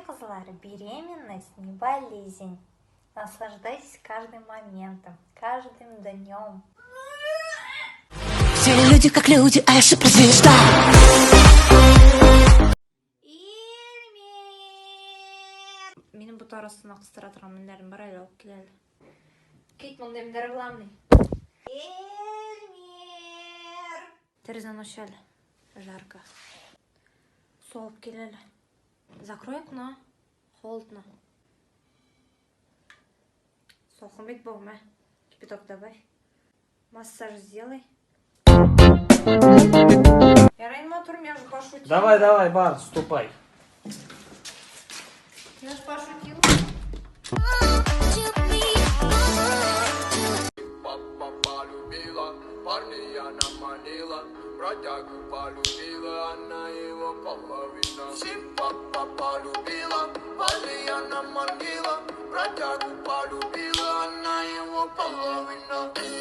кызлар, беременность не болезнь. Наслаждайтесь каждым моментом, каждым днем. Все люди как люди, а я суперзвезда. Илмир! Минем бот арасына кыстыра торган мендәрем бар әле, алып кил әле. Кит, мондый мендәр буламыни? Эльмир! Тәрәзәне ач әле. Жарко. Су алып кил әле. Закрой окно. Холодно. Салкын бит бу, мә. Кипяток добавь. Массаж сделай. Ярай, матур, я же пошутила. Давай, давай, бар, ступай. Я же пошутила. Папа полюбила, парня она манила, бродягу полюбила, она его половина. Папа полюбила, парня она манила, бродягу полюбила, она его половина.